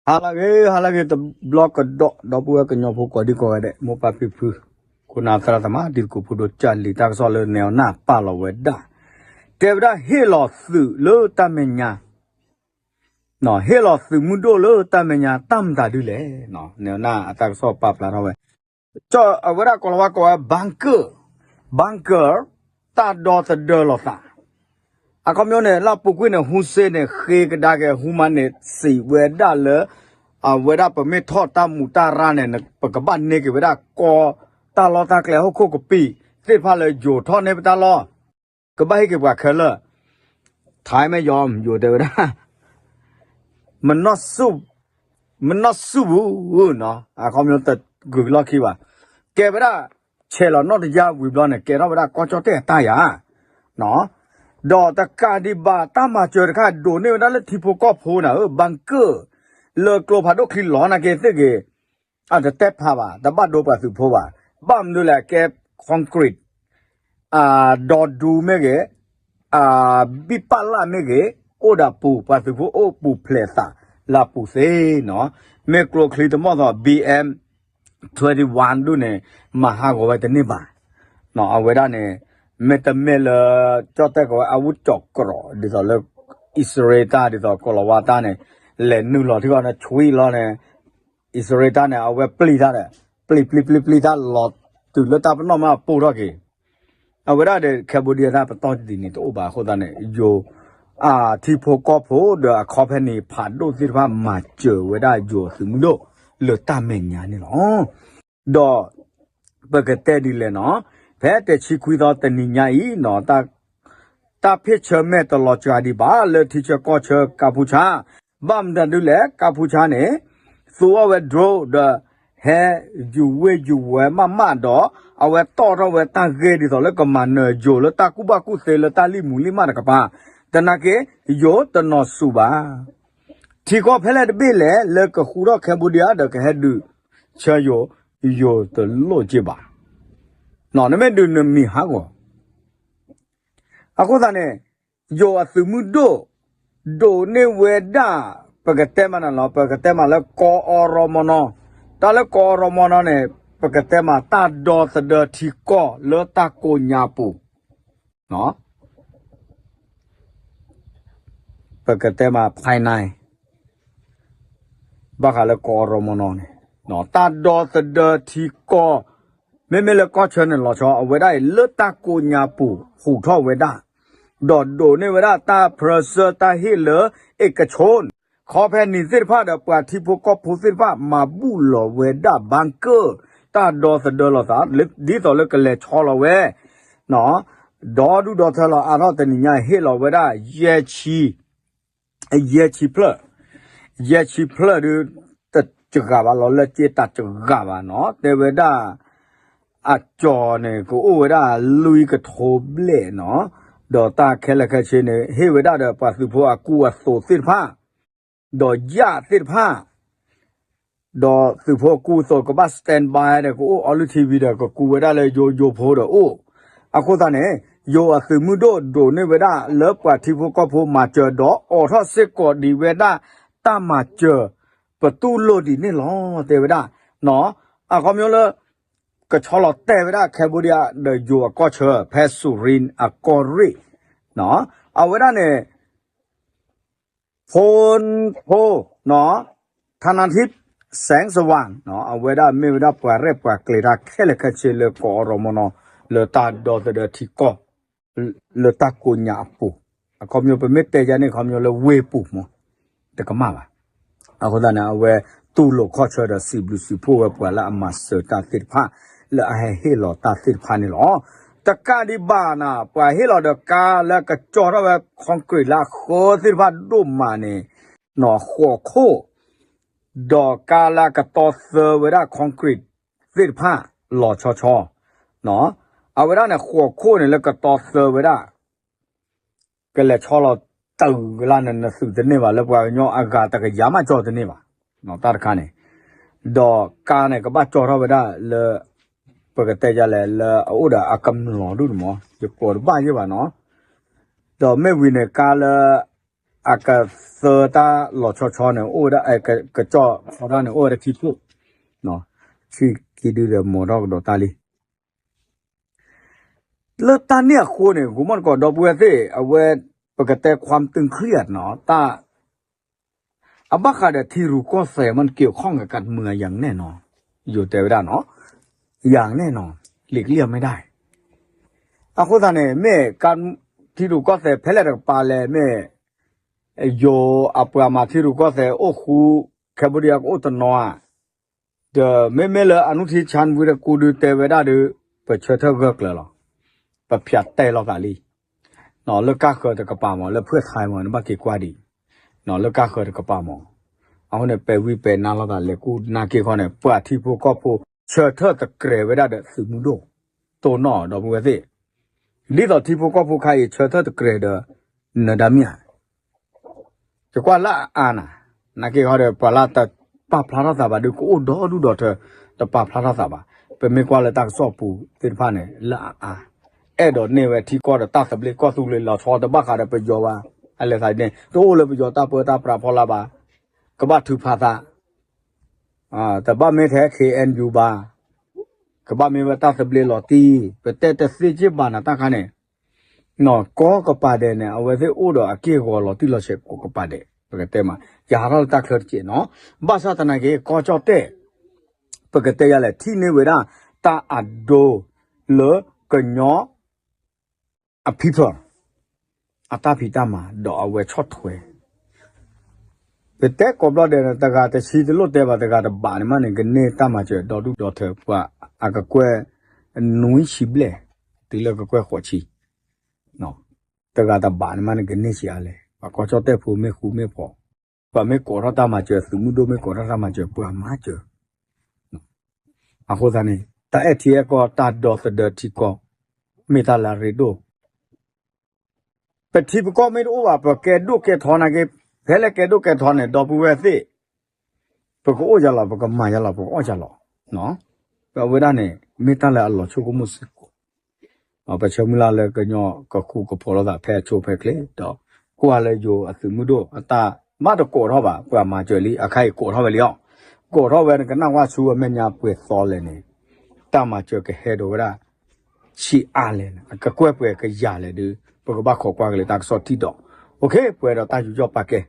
ဟါလၢအဂ့ၤ ဟါလၢအဂ့ၤ တဘျီကဒီး ဒီပုၢ်ဝဲၢ်ကညီဖိကိးဒံကိးဂၤဒဲး မိၢ်ပၢ်ဖံဖု ခိၣ်နၢ်သရၣ်သမါ တံၤသကိးဖိဒိၣ်ကၢ်လံၤ တၢ်ကစီၣ်လၢနဲအီၤနၢ်ပာ်လီၤဝဲဒၣ် တဲဝဲဒၣ်ဟ့ၣ်လီၤသုးလၢတၢ်မဲာ်ညါ ဟ့ၣ်လီၤသုးမုၢ်ဒိၣ်လၢတၢ်မဲာ်ညါ တၢ်မတၤဒုလဲၣ် နဲအီၤနၢ်အတၢ်ကစီၣ်ပာ်ဖျါထီၣ်ဝဲ ကၠီၣ်အဝဲဒၣ်ကိးလီၤဝါကိးဝဲ bunker bunker တၢ်ဒီသဒၢလီၤသး အခီပညီန့ၣ် လၢပူၤကွံာ်န့ၣ် ဟူစ့န့ၣ် ဃ့ကဒါက့ၤ ဟူမၤန့ၣ် စံးဝဲဒၣ်လၢ အဝဲဒၣ်ပမ့ၢ်ထီၣ်တၢ်မူးတၢ်ရၢ်န့ၣ် ပကဘၣ်န့ၢ်က့ၤဝဲဒၣ်ကီ တၢ်လီၢ်တၢ်ကျဲဟီၣ်ခိၣ်ကပံာ် သ့ၣ်တဖၣ်လၢယိၤထီၣ်န့ၢ်ပတၢ်လီၢ် ကဘၣ်ဟ့ၣ်က့ၤပှၤခဲလၢာ် ထါမ့ၢ်ယီၤ ယိၤတဲဝဲဒၣ် မနီၢ်ဆူၣ် မနီၢ်ဆူၣ်ဘူးနီၤ အခီပညီတဂုာ်လီၢ်ခံဘၣ် ကဲဝဲဒၣ် ဆဲးလီၤနီၣ်တယၢ်ဝံၤဘျီန့ၣ် ကဲထီၣ်ဝဲဒၣ်ကီၢ်ကၠီၣ်တဲၣ်အတၢ်ယၤ ဒီးတကးဒံးဘၣ် တၢ်မၤစၢၤတခါ ဒိးန့ၢ်ဝဲဒၣ်လၢထံဖိကီၢ်ဖိနၤဧၢ bunker လၢကျိဖးဒိၣ်ချံလီၤနာ်က့သ့ၣ်ဂ့ၤ အတတဲဖးဘၣ် တဘၣ်ဒိပှၤသုးဖိဘၣ် ဘၣ်မနုၤလဲၣ် ကဲ concrete ဒီဒူမ့ၢ်ဂ့ၤ ဘံၣ်ပၣ်လၣ်မ့ၢ်ဂ့ၤ အိၣ်ဒီးပူၤ ပှၤသုးဖိအိၣ်ပူၤဖျဲးသးလၢအပူၤသ့နီၤ မ့ၢ်ကျိချံတမီၢ်သိး ဘီအမ် twenty one ဒူၣ်န့ၣ် မၤဟးဂီၤဝဲတန့ၢ်ဘၣ် အဝဲဒၣ်န့ၣ် မ့တမ့ၢ်လၢ ကၠီၣ်တဲၣ်ကိးဝဲအဝူကၠီးကြီး ဒ်သိးလၢ အံၣ်စရ့လးတၢ် ဒ်သိးကိးလီၤဝါတၢ်န့ၣ် လဲၤနုာ်လီၤထံဂီၤန့ၣ် ဆွံလီၤန့ၣ် အံၣ်စရ့လးတၢ်န့ၣ် အဝဲပျံၤတၢ်ဒီး ပျံၤပျံၤပျံၤပျံၤတၢ်လီၤတုၤလၢတၢ်ပနီၣ်မ့ၢ်အပိၢ်ထီၣ်က့ၤ အဝဲဒၣ်ဒီး Cambodia တၢ်ပတီၢ်တဒ်န့ၣ်တအိၣ်ဘၣ်အဃိသတးန့ၣ် ယိၤ အထံဖိကီၢ်ဖိဒီးအ company ဖးဒိၣ်သ့ၣ်တဖၣ်မၤစၢၤဝဲဒၣ်ယိၤသုးမုၢ်ဒိၣ်လၢတၢ်မဲာ်ညါန့ၣ်လီၤ. ဒီး ပကတဲဒ်လဲၣ်နီၤ ဖဲတဆံခွံသီတနံၤညါအံၤနီၤ တၢ်ဖ့ၣ်ဆၢမဲာ်တလီၤစှၤဒံးဘၣ်လၢထံဆၢကီၢ်ဆၢကါပူၤဆါ ဘၣ်မတၤဒုလဲၣ် ကါပူၤဆါန့ၣ် သူအီၤဝဲ drone ဒီး ဟဲယူၤဝ့ၢ်ယူၤဝဲမးမးဒီး အဝဲတီၣ်ထီၣ်ဝဲတၢ်ဂ့ၢ်ဒ်သိးလၢကမၤနၢၤယိၤလၢတၢ်ကူၣ်ဘၣ်ကူၣ်သ့လၢတၢ်လံၣ်မူၤလံၣ်မးတကပၤ သနာ်က့ ယိၤတနီၤစူၤဘၣ် ထံကီၢ်ဖဲလဲၣ်တဘ့ၣ်လဲၣ် လၢကဃူထီၣ် Cambodia ဒီးကဟဲဒုးဆၢယိၤ ယိၤတလိၣ်က့ဘၣ်. နမ့ၢ်ဒုးနမံၤဟးဂီၤ အဃိသတးန့ၣ် ယိၤအသုးမုၢ်ဒိၣ် ဒိးန့ၢ်ဝဲဒၣ် ပကတဲမးန့ၣ်လီၤ ပကတဲမးလၢကီအီရီမနီၤ တၢ်လၢကီအီရီမနီၤန့ၣ် ပကတဲမးတၢ်ဒီသဒၢထံကီၢ်လၢတၢ်ကိးညါပူၤ ပကတဲမး ဖဲန့ၣ် ဘၣ်ဃးလၢကီအီရီမနီၤန့ၣ် တၢ်ဒီသဒၢထံကီၢ် မ့မ့ၢ်လၢကီၢ်ဆၢန့ၣ်လီၤဆီ အဝဲဒၣ်အံၤလၢတၢ်ကိးညါပူၤ ဟူးထီၣ်ဝဲဒၣ် ဒီးဒိးန့ၢ်ဝဲဒၣ်တၢ်ပြၢဆၢတၢ်ဟ့ၣ်လၢ အ့ကဆိ company သ့ၣ်တဖၣ်ဒီးပှၤထံဖိကီၢ်ဖိသ့ၣ်တဖၣ် မၤဘူၣ်လီၤဝဲဒၣ် bunker တၢ်ဒီသဒၢလီၤသး ဒ်သိးလၢကလဲၤဆီလီၤဝဲ ဒီဒူၣ်ဒီထၢလီၤအါထီၣ်တနံၤညါဟ့ၣ်လီၤဝဲဒၣ် ယဲၢ်ဆံ ယဲၢ်ဆံဖျၢၣ် ယဲၢ်ဆံဖျၢၣ်ဒုး တစှၤဘၣ်လီၤ လၢက့တၢ်စှၤဘၣ်နီၤ တဲဝဲဒၣ် အကၠီၤန့ၣ် ကအိၣ်ဝဲဒၣ်လွံၢ်ကထိဘျဲၣ်နီၤ ဒီးတၢ်ခဲလၢာ်ခဲဆ့န့ၣ် ဟ့ၣ်ဝဲဒၣ်ဒီးပှၤသုးဖိအကူအသိးသ့ၣ်တဖၣ် ဒီးယၣ်သ့ၣ်တဖၣ် ဒီးသုးဖိအကူအသိးကဘၣ် standby ဒီး ကအိၣ်အီလုၢ်ထံဝံၤဒီး ကကူဝဲဒၣ်လၢယိယိဖိဒီးအိၣ်, အဃိသတးန့ၣ် ယိၤအသုးမုၢ်ဒိၣ်ဒိးန့ၢ်ဝဲဒၣ်လၢပှၤထံဖိကီၢ်ဖိမၤစၢၤဒီးအိးထီၣ်စ့ၢ်ကီးဒံးဝဲဒၣ်တၢ်မၤစၢၤ ပတူၢ်လိာ်ဒ်န့ၣ်လီၤ တဲဝဲဒၣ်, အခီပညီလၢ ကဆီလီၤတဲာ်ဝဲဒၣ် Cambodia ဒီးယိၤအကီၢ်ဆၢ ဖဲစူၤရံအကီၢ်ရ့ၣ်, အဝဲဒၣ်န့ၣ် ဖိဖိ ထနထံ စဲးစဝၣ် အဝဲဒၣ်မ့ၢ်ဝဲဒၣ်ပှၤရဲၣ်ပှၤကျဲၤတၢ်ခဲလၢာ်ခဲဆ့လၢကီးအီၤရမနီၤ လၢတၢ်ဒီသဒၢထံကီၢ် လၢတၢ်ကိးညါအပူၤ, အခီပညီပမ့ၢ်တဲယါန့ၣ် အခီပညီလၢဝ့ၢ်ပူၤမး တကမၣ်ဘၣ်. အဃိသတးန့ၣ် အဝဲတူၢ်လိာ်ခီၣ်ဆၢဒီးစံးဘျုးစံးဖှိၣ်ဝဲပှၤလၢအမၤစၢၤတၢ်သ့ၣ်တဖၣ် လၢအဟဲဟ့ၣ်လီၤတၢ်သ့ၣ်တဖၣ်န့ၣ်လီၤ. တကးဒံးဘၣ်န့ၣ် ပှၤဟ့ၣ်လီၤဒီးကါလၢကကၠီထီၣ်ဝဲ concrete လၢအဃၢသ့ၣ်တဖၣ်ဒိၣ်မးန့ၣ် ဃိးခိၣ် ဒီးကါလၢအကတီသၢဝဲဒၣ် concrete သ့ၣ်တဖၣ်လီၤဆီဆီ, အဝဲဒၣ်န့ၣ် ဃိးခိၣ်န့ၣ်လၢကတီသၢဝဲဒၣ် ကလဲၤဆီလီၤတုၤကလါန့ၣ် နသုးတန့ၢ်ဘၣ် လၢပှၤကညီအဂၤတကယၤမးကၠီတန့ၢ်ဘၣ်, တၢ်တခါန့ၣ်, ဒီးကါန့ၣ် ကဘၣ်ကၠီထီၣ်ဝဲဒၣ်လၢ ပကတဲယါလဲၣ် လၢအအိၣ်ဒီးအကမျီၤဒူၣ်န့ၣ်မး ယကိးတဘၣ်ယဲၢ်ဘၣ်နီၤ, ဒီးမ့ၢ်ဝံၤန့ၣ် ကါလၢ အကသၢတၢ်လီၤဆီဆီန့ၣ် အိၣ်ဝဲဒၣ် ကကၠီၣ်ဆီဒၣ်န့ၣ် အိၣ်ဝဲဒၣ်ထံဖျိၣ်, ဆံခံဒုဒီး မီၤထီၣ်ကဒီးတၢ်လံ. လၢတၢ်န့ၣ်အဃိန့ၣ် ဂိၤမီၣ်တကိး ဒီပုၢ်ဝဲၢ်သ့ၣ် အဝဲ ပကတဲ ความตึงเครียด နီၤ, တၢ် အဘၣ်ဃးဒီးထံရူၢ်ကီၢ်သဲးမ့ၢ် เกี่ยวข้องกับการเมือง อย่างแน่นอน, ယိၤတဲဝဲဒၣ်နီၤ, อย่างแน่นอน, หลีกเลี่ยงไม่ได้. အဃိသတးန့ၣ် မ့ၢ် ထံရူၢ်ကီၢ်သဲးဖဲလဲၣ်တကပၤလဲၣ် မ့ၢ် ယိၤအပှၤမၤထံရူၢ်ကီၢ်သဲးအိၣ်ဃူ Cambodia ကအိၣ်တနီၤဧါ, ဒီးမ့မ့ၢ်လၢ အနုထံၣ် ချၢၣ်ဝံတကူဒုတဲဝဲဒၣ်ဒီး ပဆၢထၢၣ်ဂၢၢ်ကျၢၤလီၤ. ပဖၠးတဲလီၤသးလံ. လၢကၢ်ဃၢၤတကပၤမး လၢဖုၣ်ထါမး နဘၣ်က့ၤကွၢ်ဒံး, လၢကၢ်ဃၢၤတကပၤမး, အဃိန့ၣ် ပဲာ်ဝံပဲာ်နါလိာ်သး လဲၤကူၣ်နာ်က့ၤခီန့ၣ် ပှၤထံဖိကီၢ်ဖိ ဆၢထၢၣ်တကြဲးဝဲဒၣ်ဒီးသုးမုၢ်ဒိၣ်, တိၢ်နီၣ်ဒီပုၢ်ဝဲၢ်သ့ၣ်, ဒ်သိးထံဖိကီၢ်ဖိခါအံၤ ဆၢထၢၣ်တကြဲးဒီး နဒါမ့ၢ်ဧါ ယကွၢ်လၢအအါနၤ, နာ်က့ၤခီဒီး ပှၤလၢတပာ်ဖျါထီၣ်သးဘၣ်ဒီး ကအိၣ်ဒီဒူၣ်ဒီထၢ တပာ်ဖျါထီၣ်သးဘၣ်. ပမ့ၢ်ကွၢ်လၢတၢ်ကစီၣ်ပူၤသ့ၣ်တဖၣ်န့ၣ် လၢအအါ, အဲၣ်ဒိးန့ၢ်ဝဲထံကီၢ်ဒီးတၢ်သဘျ့ကီၢ်သူလ့ၤလီၤဆီ တဘၣ်ဃးဒီးပယီၤဘၣ်, အလဲၤသးန့ၣ် တအိၣ်လၢပယီၤတၢ်ပၢတၢ်ပြးဖီလာ်ဘၣ်, ကဘၣ်ထုးဖးသး တဘၣ်မ့ၢ်ထဲ KNU ဘၣ်, ကဘၣ်မ့ၢ်ဝဲတၢ်သဘျ့လီၤတံၢ်, ပတဲတသ့က့ၢ်ဘၣ်နၤတၢ်ခါန့ၣ်, နီၢ်ကီၢ်ကပၤဒဲးန့ၣ် အဝဲသ့ၣ်အိၣ်ဒီးအက့ၢ်အဂီၤလီၤတံၢ်လီၤဆဲးကိးကပၤဒဲး, ပကတဲမး ယဟးထီၣ်လၢတၢ်ချၢတက့ၢ်နီၤ, ဘၣ်ဆၣ်သနာ်က့ ကီၢ်ကၠီၣ်တဲၣ် ပကတဲယၤလဲၣ် ထံၣ်န့ၢ်ဝဲဒၣ် တၢ်အဒိ လၢကညီ အ people အတၢ်ဖံးတၢ်မၤ ဒီးအဝဲဆီၣ်ထွဲ ပတဲကိးဘျီဒဲးန့ၣ် တဂၤတဆံတလိၣ်တဲဘၣ် တဂၤတဘးန့ၣ်မးန့ၣ် ကန့ၢ်တၢ်မၤစၢၤဒီဒူၣ်ဒီထၢ ပှၤအကကွဲၢ် နွံဆံဘျဲၣ် တုၤလၢကကွဲၢ်ဃိးဆံ, တဂၤတဘးန့ၣ်မးန့ၣ် ကန့ၢ်ဆံးအါလဲၣ်, ပှၤကီၢ်ကၠီၣ်တဲၣ်ဖိမ့ၢ်ဃူမ့ၢ်ဖိး, ပှၤမ့ၢ်ကိးထီၣ်တၢ်မၤစၢၤ သုးမုၢ်ဒိၣ်မ့ၢ်ကိးထီၣ်တၢ်မၤစၢၤ ပှၤမၤစၢၤ အဃိသတးန့ၣ် တၢ်အဲၣ်ထံအဲၣ်ကီၢ် တၢ်ဒီသဒၢထံကီၢ် မ့ၢ်တၢ်လၢအရ့ဒိၣ်, ပထံပကီၢ်မ့ၢ်တအိၣ်ဘၣ် ပကဲဒိၣ်ကဲထီနာ်က့, ဖဲလဲၣ်ကဲဒိၣ်ကဲထီန့ၣ် ဒီပုၢ်ဝဲၢ်သ့ၣ်, ပကအိၣ်ယၤလီၤ ပကမၤယၤလီၤ ပကအီၣ်ယၤလီၤ, ပဝဲဒၣ်န့ၣ် မ့ၢ်တၢ်လၢအလီၤဆိကမိၣ်စ့ၢ်ကီး ပဆၢမုၢ်လၢ်လၢကညီကဃူကဖိးလိာ်သးဖဲအဆိဖဲချ့ဒီး ကွၢ်လၢယိၤအသုးမုၢ်ဒိၣ်အတၢ် ဘၣ်တကိးထီၣ်ဘၣ် ပှၤမၤစၢၤလံ အခါအံၤကိးထီၣ်ဝဲလံအီၤ, ကိးထီၣ်ဝဲနကနၣ်ဝဲဆူအမဲာ်ညါပှဲၤသီလဲၣ်န့ၣ်, တၢ်မၤစၢၤကဟဲဒိးဝဲဒၣ် ဆံးအါလဲၣ်န့ၣ် အကကွဲၢ်ပှဲၤကယၤလဲၣ်ဒီး ပကဘၣ်ခိးကွၢ်က့ၤလၢတၢ်ကစီၣ်ထံၣ်ဒီး, ပှဲၤဒီးတၢ်ယူးယီၣ်ပာ်ကဲ